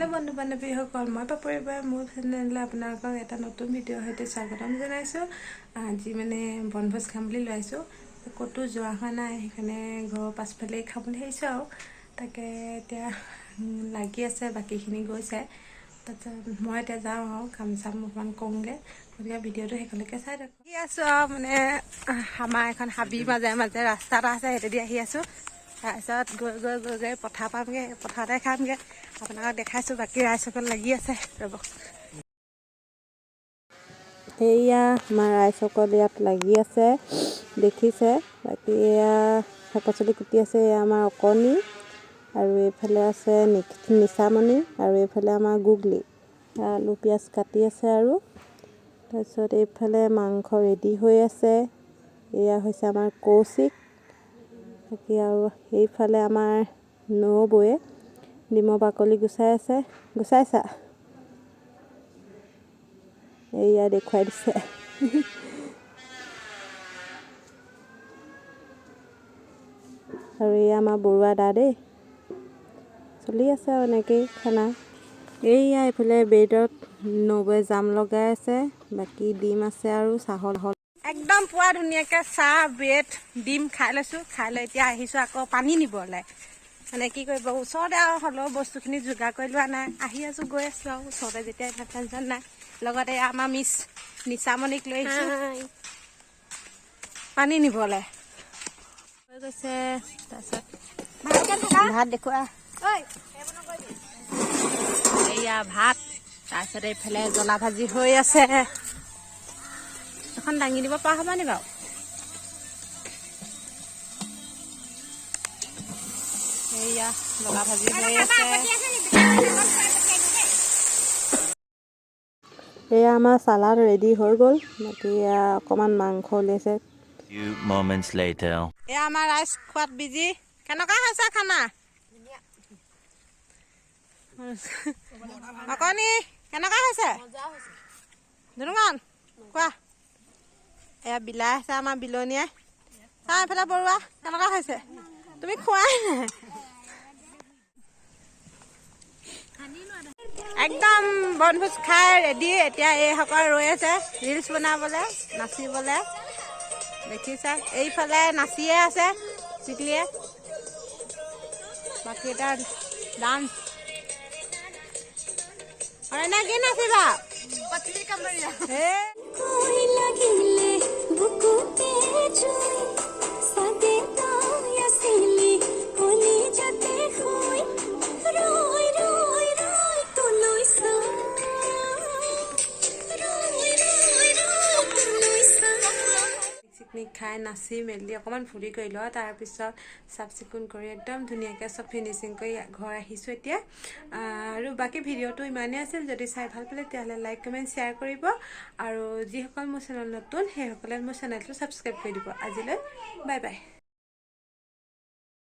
Hello' বন্ধু বান্ধৱীসকল, মই পাপৰি বাই মোৰ চেনেললৈ আপোনালোকক এটা নতুন ভিডিঅ'ৰ সৈতে স্বাগতম জনাইছোঁ। আজি মানে বনভোজ খাম বুলি ওলাইছোঁ। ক'তো যোৱা হোৱা নাই, সেইকাৰণে ঘৰৰ পাছফালেই খাম বুলি ভাবিছোঁ। আৰু তাকে এতিয়া লাগি আছে, বাকীখিনি গৈছে। তাৰপিছত মই এতিয়া যাওঁ আৰু কাম চাম অকণমান কৰোঁগৈ। গতিকে ভিডিঅ'টো শেষলৈকে চাই থাকক। আহি আছোঁ আৰু মানে আমাৰ এখন হাবিৰ মাজে মাজে ৰাস্তা এটা আছে, সেইটো দি আহি আছোঁ। তাৰপিছত গৈ গৈ গৈ গৈ পথাৰ পামগৈ, পথাৰতে খামগৈ। আপোনালোকক দেখাইছোঁ। বাকী ৰাইজসকল লাগি আছে, ৰ'ব। এয়া আমাৰ ৰাইজসকল ইয়াত লাগি আছে, দেখিছে। বাকী এয়া শাক পাচলি কুটি আছে। এয়া আমাৰ অকণি আৰু এইফালে আছে নিচামণি আৰু এইফালে আমাৰ গুগলি। আলু পিঁয়াজ কাটি আছে আৰু তাৰপিছত এইফালে মাংস ৰেডি হৈ আছে। এয়া হৈছে আমাৰ কৌশিক। বাকী আৰু এইফালে আমাৰ নবৌয়ে ডিমৰ বাকলি গুচাই আছে। গুচাইছা? এয়া দেখুৱাই দিছে। আৰু এয়া আমাৰ বৰুৱা দা দেই। চলি আছে আৰু এনেকেই খানা। এইয়া এইফালে ব্ৰেডত নবৌয়ে জাম লগাই আছে। বাকী ডিম আছে আৰু চাহৰ। একদম পুৰা ধুনীয়াকৈ চাহ, ব্ৰেড, ডিম খাই লৈছোঁ। খাই লৈ এতিয়া আহিছোঁ আকৌ পানী নিবলৈ। মানে কি কৰিব, ওচৰতে আৰু হ'লেও বস্তুখিনি যোগাৰ কৰি লোৱা নাই। আহি আছোঁ, গৈ আছোঁ আৰু ওচৰতে যেতিয়া ইমান টেনশ্যন নাই। লগতে এয়া আমাৰ মিছ নিচামণিক লৈ আহিছোঁ পানী নিবলৈ। হৈ গৈছে। তাৰপিছত ভাত দেখুওৱা। এয়া ভাত, তাৰপিছত এইফালে জ্বলা ভাজি হৈ আছে। এখন দাঙি দিব পৰা হ'ব নি বাৰু? এয়া জ্বলা ভাজি হৈ আছে। এয়া আমাৰ চালাড ৰেডি হৈ গ'ল। বাকী এয়া অকণমান মাংস উলিয়াইছে। Few moments later. এয়া আমাৰ ৰাইজ খোৱাত বিজি। কেনেকুৱা হৈছে খানা? অকণি, কেনেকুৱা হৈছে? ধুনুকণ কোৱা। এয়া বিলাই আছে আমাৰ বিলনীয়ে। চাওঁ এইফালে বৰুৱা, কেনেকুৱা হৈছে? তুমি খোৱাই নাই। একদম বনভোজ খাই ৰেডি। এতিয়া এইসকল ৰৈ আছে ৰিলচ বনাবলৈ, নাচিবলৈ। দেখিছা, এইফালে নাচিয়ে আছে চিকলিয়ে। বাকী এটা ডান্স। অৰণ্যা, কি নাচিবা? হে। লাগিলে বুকুতে জুই চাগে তই আছিলি কলিজাতে শুই ৰৈ ৰৈ ৰৈ তোলৈ চাই, ৰৈ ৰৈ ৰৈ তোলৈ চাই। পিকনিক খাই নাচি মেলি অকণমান ফূৰ্তি কৰিলোঁ আৰু তাৰপিছত চাফ চিকুণ কৰি একদম ধুনীয়াকৈ চব ফিনিচিং কৰি ঘৰ আহিছোঁ এতিয়া। আৰু বাকী ভিডিঅ'টো ইমানেই আছিল। যদি চাই ভাল পালে, তেতিয়াহ'লে লাইক, কমেণ্ট, শ্বেয়াৰ কৰিব আৰু যিসকল মোৰ চেনেল নতুন, সেইসকলে মোৰ চেনেলটো ছাবস্ক্ৰাইব কৰি দিব। আজিলৈ বাই বাই।